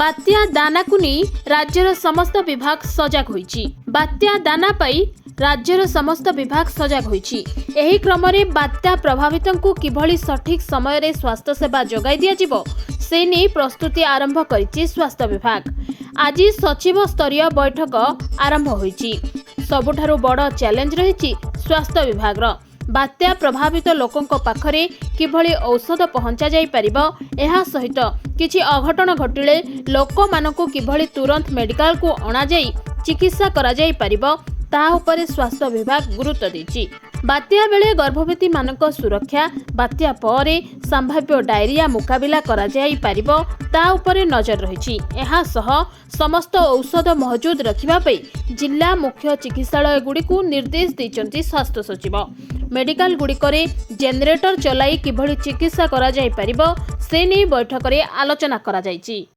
ବାତ୍ୟା ଦାନାକୁ ନେଇ ରାଜ୍ୟର ସମସ୍ତ ବିଭାଗ ସଜାଗ ହୋଇଛି। ବାତ୍ୟା ଦାନା ପାଇଁ ରାଜ୍ୟର ସମସ୍ତ ବିଭାଗ ସଜାଗ ହୋଇଛି। ଏହି କ୍ରମରେ ବାତ୍ୟା ପ୍ରଭାବିତଙ୍କୁ କିଭଳି ସଠିକ୍ ସମୟରେ ସ୍ୱାସ୍ଥ୍ୟସେବା ଯୋଗାଇ ଦିଆଯିବ, ସେ ନେଇ ପ୍ରସ୍ତୁତି ଆରମ୍ଭ କରିଛି ସ୍ୱାସ୍ଥ୍ୟ ବିଭାଗ। ଆଜି ସଚିବ ସ୍ତରୀୟ ବୈଠକ ଆରମ୍ଭ ହୋଇଛି। ସବୁଠାରୁ ବଡ଼ ଚ୍ୟାଲେଞ୍ଜ ରହିଛି ସ୍ୱାସ୍ଥ୍ୟ ବିଭାଗର। ବାତ୍ୟା ପ୍ରଭାବିତ ଲୋକଙ୍କ ପାଖରେ କିଭଳି ଔଷଧ ପହଞ୍ଚାଯାଇପାରିବ, ଏହା ସହିତ କିଛି ଅଘଟଣ ଘଟିଲେ ଲୋକମାନଙ୍କୁ କିଭଳି ତୁରନ୍ତ ମେଡିକାଲକୁ ଅଣାଯାଇ ଚିକିତ୍ସା କରାଯାଇପାରିବ, ତାହା ଉପରେ ସ୍ୱାସ୍ଥ୍ୟ ବିଭାଗ ଗୁରୁତ୍ୱ ଦେଇଛି। ବାତ୍ୟା ବେଳେ ଗର୍ଭବତୀମାନଙ୍କ ସୁରକ୍ଷା, ବାତ୍ୟା ପରେ ସମ୍ଭାବ୍ୟ ଡାଇରିଆ ମୁକାବିଲା କରାଯାଇପାରିବ, ତା ଉପରେ ନଜର ରହିଛି। ଏହାସହ ସମସ୍ତ ଔଷଧ ମହଜୁଦ ରଖିବା ପାଇଁ ଜିଲ୍ଲା ମୁଖ୍ୟ ଚିକିତ୍ସାଳୟଗୁଡ଼ିକୁ ନିର୍ଦ୍ଦେଶ ଦେଇଛନ୍ତି ସ୍ୱାସ୍ଥ୍ୟ ସଚିବ। ମେଡିକାଲଗୁଡ଼ିକରେ ଜେନେରେଟର ଚଲାଇ କିଭଳି ଚିକିତ୍ସା କରାଯାଇପାରିବ, ସେ ନେଇ ବୈଠକରେ ଆଲୋଚନା କରାଯାଇଛି।